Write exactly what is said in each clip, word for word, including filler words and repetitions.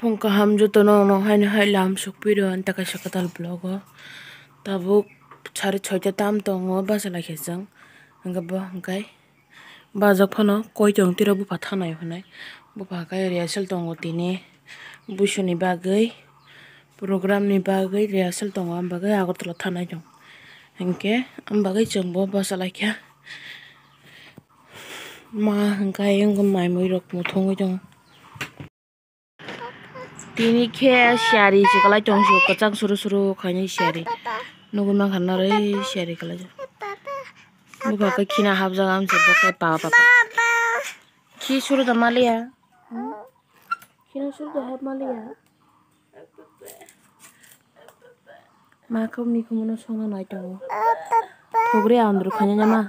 Phung kaham jotono, no haino hai lam sukphi rw, ang ta kaisa kwtal vlog o. Tabuk sari soita tam tongo, bachalaikha chwng. Hwnkhe bo hwnkhe bajak phano koi tong tiro, bupha thanai hwnwi. Bupha khe rehearsal tongo tini, buisuni bagwi, program ni bagwi rehearsal tongo, ang bagwi Agartala thanai tong. Hwnkhe ang bagwi chwngbo bachalaikha. Ma hwnkhe ayang mai mui rok muthungwi tongo. Tini khe siyari se kwlai tong, se kwchang suru suru khainai siyari. Nugwi mankha noroi siyari kwlai. Bupha khe khina hapjak, amse bo khe papa papa. Khi suru da maliya. Hmm? Khina suru da hap maliya. Ma khe mikhumu no songna nai tongo. Thugri andru khainai ma.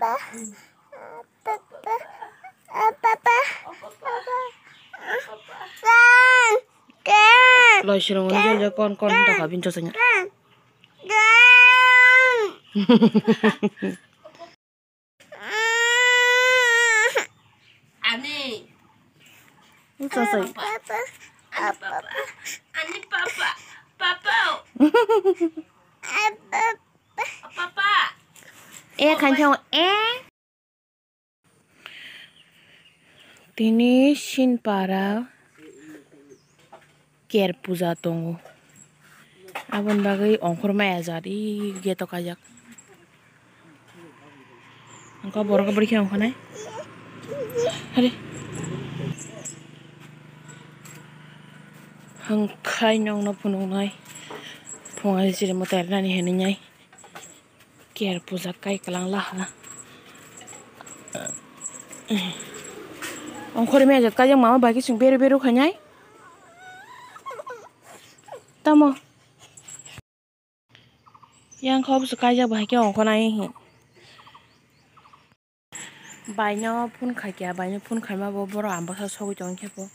Loi sirong ni jol jol kon kon ta kha bin chosanya. Ani. Chosai. Papa. Ani papa. Ani papa. Papa. Papa. E khan chong e. Tini Sinpara ker puja tongo. Aboni bagwi ongkhor maya jari gate o kaijak. Angkha borok bwrwi khe ongkha nai. Hare. Hangkhai nongno phunuknai. Phungai chiri mwtai rwnani hinwi nai. Ker puja kai kwlang laha. Ongkhorwi maya jat kaijak mama bai khe chwng beru beru khainai. Tamo. Yang kha bwswk kaijak bahai khe ongkhornai hi. Baino phone khaikha, baino phone khaima bo borok ambasa sogwi tongkhe bo.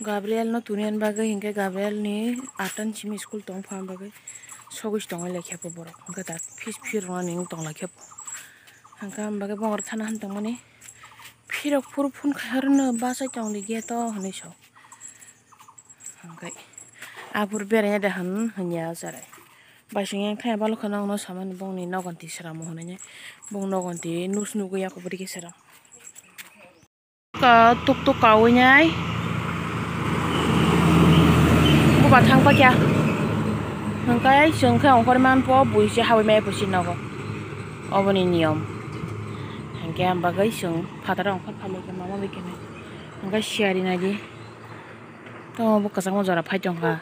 Gabriel no tuniani bagwi hinkhe Gabriel ni atan simi school tong phan bagwi sogwi tongwi laikha bo borok. Hinkhe da phis phir rwnani wng tong laikha bo. Hinkhe am bagwi bo oro thana han tongmani phirok phuru phone khai harwno bachai tongdi gate o hinwi sa. Hwnkhe aphuru beraina de hwn hwnya o chwrai. Baising yang thaya balokha nokno samani bongni nogon twi sramo hwnwi. Bong nogon twi nus nugwi yakho bwrwi khe sram. Ka tuk tuk kawi nai. Buba thang pakya. Hwnkhe chwng khe ongkhor manpho buisi habwi maya buisi nogo. Oboni niyom. Hwnkhe am bagwi chwng phataro ongkhor phalwi khe mama bai khe nai. Hwnkhe siyari naidi. Tamo bo kwchangma jora phai tongkha.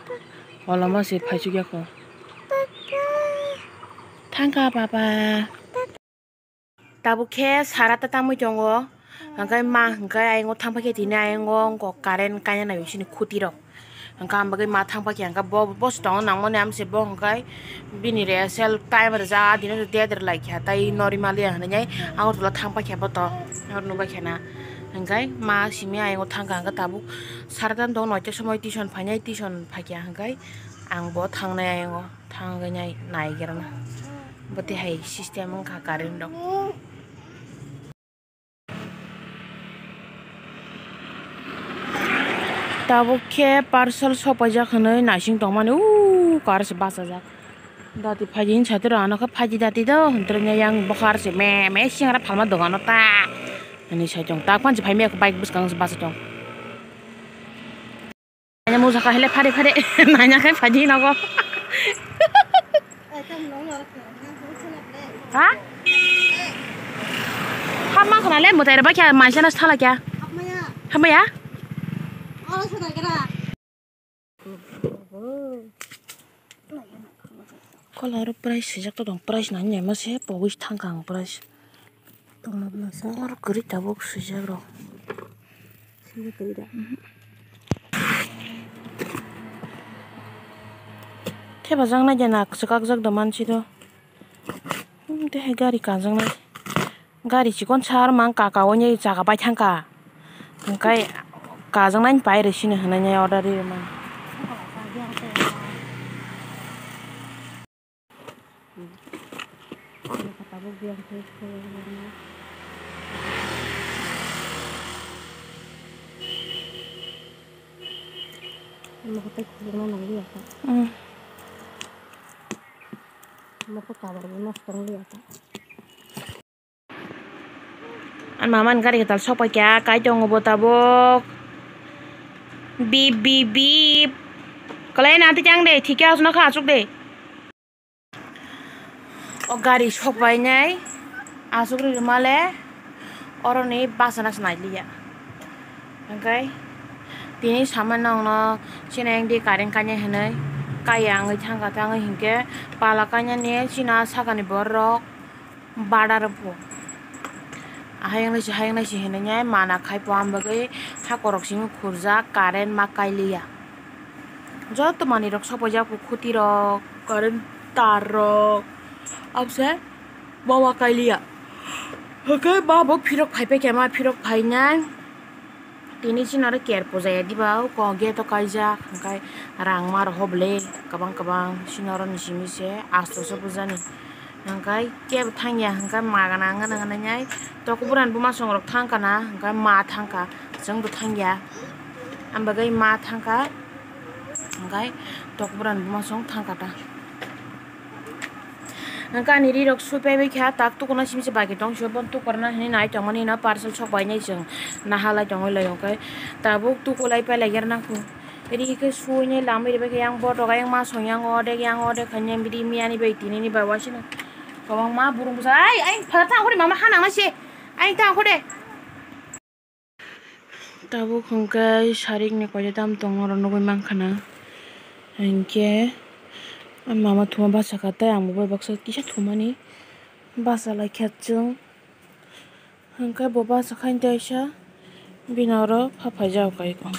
Koloma se phaichukya kho. Thangkha papa. Tabuk khe sara ta tamwi tongo. Hwnkhe ma hwnkhe ayang o thangpa khe tini ayang o wngkha current kainani sini khuti rok. Hwnkhe ang bagwi ma thangpa khe hwnkhe bo, bo se tongo nangmani amse bo hwnkhe bini rehearsal time rijak, ah, tini date rwlai kha, tei nw rimaliya hinwi Agartala thang paikha bo to, nw bai kha na. Hwnkhe ma simi ayang o thang kha, hwnkhe tabuk sara ta tongo, noita somoi tuition phainai, tuition phaikha hwnkhe ang bo thangnai ayang o thangwi nai naigra na. Bo twi hai system wngkha current rok. Tabuk khe parcel sopaijak hinwi naising tongmani, o car se bachajak. Dati phaidi hinwi satiro, ano khe phaidi dati do, hinwi yang bo car se me me singra phalma dogano ta hinwi sai tong. Tak phan se phai maya bike bwskango se bachai tong. Naina mujaka hele phari phari naina khai phaidi nogo. Ha? Hapma khna le mwtai rwba kya maisa na sala kya? Hapmaya. Kola oro price swijak to dong, price nani naima se pogwi thangkha ang price. Tongma bwlasa. Oro kwrwi tabuk swijak rok. Swijak kwrwi da. Mhm. Thepajak nai de na, swkakjak da mansi do. Hmm, tei hai gari kajaknai. Gari chikon sar mang kaka oni chaka bai thangka. Hwnkhe kajaknai pai rw sini hwnwi order ri rwmani. Mokol tei khulukna nangliya kha. Mm. Mokol cover bo nosto wngliya kha. Ani mama ni gari kwtal sok paikha, kai tongo bo tabuk. Bip, bip, bip. Kwlai na tei chang de, thik khe aswk no kha, aswk de. O gari sok painai, aswk ri rwma le, oroni basa na se nai liya. Hwnkhe tini sama nokno chini engdi current kainai hinwi, kaiya wngwi thangkha, thangwi hinkhe pala kainani chini sakani borok bada rwpho. Ahayang nai se, hayang nai se hinwi mana khai pho, ang bagwi hakorok simi khurjak, current ma kai liya. Joto manwi rok sokphaijak, khuti rok, current tar rok, abse ma ma kailiya. Hwnkhe ma bo phirok phaipai khe, ma phirok phainai. Tini chini oro ker pujaya diba, o kok gate o kaijak, hwnkhe rang ma rok ho bwle kwbang kwbang chini oro ni simi se asto se bujani. Hwnkhe kebo thangya, hwnkhe magana wngna nai, tokbwrani buma song rok thangkha na, hwnkhe ma thangkha, chwng bo thangya. Ang bagwi ma thangkha, hwnkhe tokbwrani buma song thangkha ta. Hwnkhe ani ri rok sui paibai kha, tak tukuna simi se bagi tong sio, bon tukurna hinwi nai tongmani no parcel sok bai nai chwng naha lai tongwi lai, hwnkhe tabuk tukulai pailai ger nang kho. Ri khe suinai lamwi rwbaikha, yang botok, yang ma song, yang odek, yang odek khainai bidi miyani bai tinini bai waisano kwbangma burung bwsa. Ai, ai, phatha tang khore mama hanang na se. Ai, tang khore. Tabuk hwnkhe sarikni koita tam tongo, oro nugwi mankha na. Hinkhe mama thuma bachakha tei ang bo bai baksa kisa thumani bachalaikha chwng. Hwnkhe bo bachakha tei kaisa bini oro pha phaijak kaio.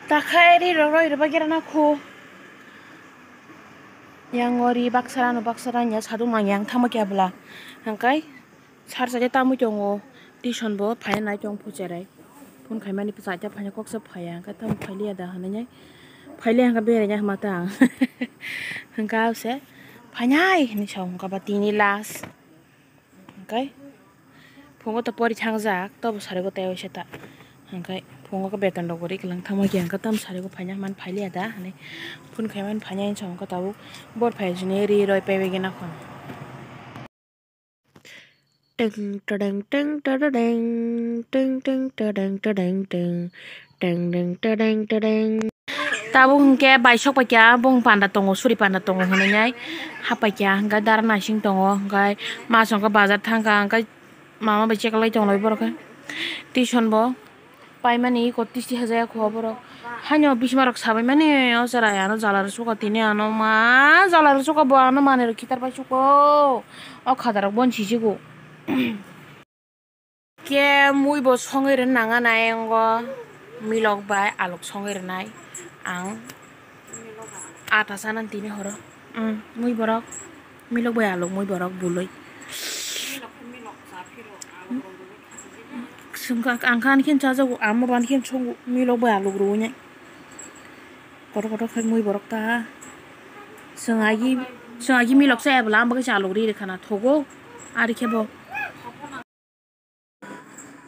Takhai ri rok roi rwbaikhe rana kho. Yang o ri baksa rano baksa ranya sadung manya yang thangma khe abla. Hwnkhe sar chaida tamwi tongo. Tuition bo phaiya nai tong phucherai. Phone khaimani chaida phaina koksa phaiya. Hwnkhe tamo phailiya da hinwi. Phailiya hwnkhe beraina hwnma ta ang. Hwnkhe abse phainai hinwi sa hwnkha ba tini last. Hwnkhe phungo to pori thangjak, tobo sarigo tei waisa ta. Hwnkhe phungo khe beton rok bo ri kwlang thangma khe hwnkhe tamo sarigo phaina hwnmani phailiya da hinwi phone khaimani phainai hinwi sa hwnkhe tabuk bor phai sini ri roi paibai gana khon. Teng tadeng teng tadadeng teng teng tadeng tadeng teng. Teng deng tadeng tadeng. Tabuk hwnkhe bai sok paikha, bung panda tongo, suri panda tongo hinwi nai hapaikha, hwnkhe dara naising tongo, hwnkhe masongkhe bazar thangkha, hwnkhe mama bai cheklai tonglai borok khe tuition bo paimani eko tisti hajaya kho borok. Haino bisma rok sabaimani o chwrai ano jala rw suka tini ano ma jala rw suka bo ano manwi rok khitar pai suko o khada rok bon sisigo. Khe mui bo songwi rwna nang anai, wngo milok bai alok songwi rwnai ang. Ata sana tini horo. Mm, mui borok milok bai alok, mui borok bului. Sungkha ang khan khin chajago, amo ban khin songo milok bai alok rwui nai. Kotor kotor khe mui borok ta. Chwng agi, chwng agi milok chaya bwla, ang bagwi se alok ri rwkha na thogo. Ari khe bo.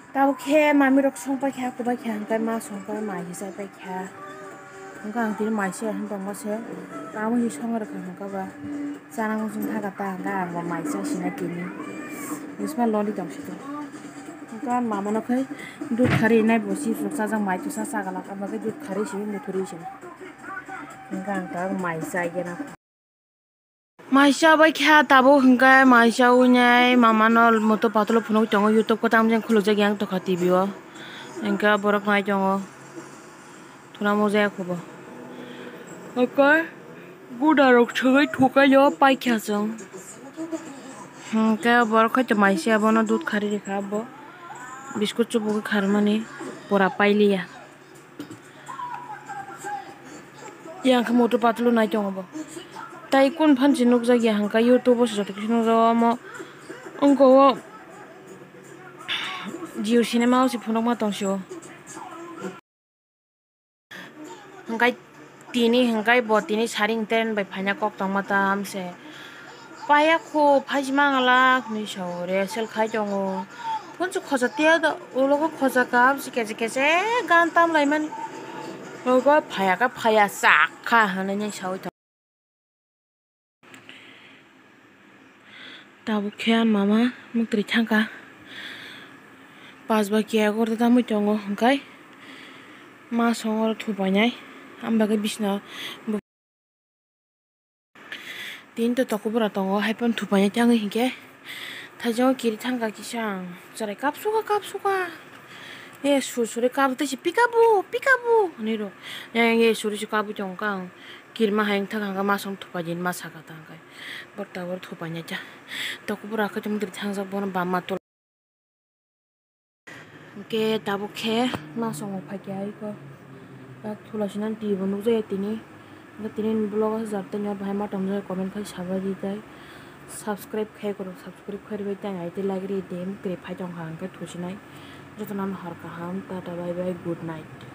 Tabuk khe mami rok song paikha, kubai kha, hwnkhe ma song khe mai khe chai paikha. Hwnkhe ang tini mai se hwn tongo se. Tabuk se song rwkha hwnkhe ba. Chana muchung thaka ta hwnkhe ang bo mai chai sinai tini. Bisma loli tong si to. Hwnkhe mama no khe dudh khari nai bo chips rok chajak mai tusa chagalak, abo khe dudh khari se muthuri se. Hwnkhe ang tabuk mai chai gana. Mai chabai kha tabuk hwnkhe mai chaui nai mama no moto patolo phunuk tongo, YouTube ko tamjani khulukjak yang tokha T V o. Hwnkhe borok nai tongo. Thuna mojaya khubo. Hwnkhe guda rok sogwi thukaio paikha chwng. Hwnkhe borok khaito mai se abono dudh khari rikha abo. Biskut chubugwi kharmani pura pailiya. Yang khe moto patolo nai tongo bo. Tai kun phan se nukjak ya hwnkhe YouTube o se joto kisa nukjago omo. Wngkha o Jio cinema o se phunukma tong sio. Hwnkhe tini hwnkhe bo tini saring train bai phaina kok tongma tam se. Paya kho phaisima wngla hinwi sao resel khai tongo. Kunchu khoja tiya do, ulogo khoja kam si keche keche gan tam lai mani. Ogo phaya ka phaya sak kha hanai nai sawi tong. Tabuk khe ang mama muktri thangkha. Pas ba kiya gorda tamwi tongo hwnkhe ma songoro thupainai. Ang bagwi bisna. Tini to tokobora tongo, hai phano thupaina tangwi hinkhe. Thaijakgo kiri thangkha kisa ang. Chwrai kapsuka, kapsuka. E sur suri kap tei se pikabu, pikabu hinwi rw. Yang ye suri se kabwi tongkha ang. Kirima hai wngthang hwnkhe masong thupai din ma saka ta hwnkhe. Bor tabor thupaina ta. Tokobora khe tongmani thangjak bono bamma tola. Hwnkhe tabuk khe masongo phaikha aiko. Yak thula sinani twi bo nukjakya tini. Hwnkhe tini vlog o jar tei nw bahai ma tongjakya comment khai sabai di tai. Subscribe khai kwrw, subscribe khai rwbai tei ang aite like ri de, muktri phai tongkha hwnkhe thusinai. Jotono hor kaham, tata bye bye, good night.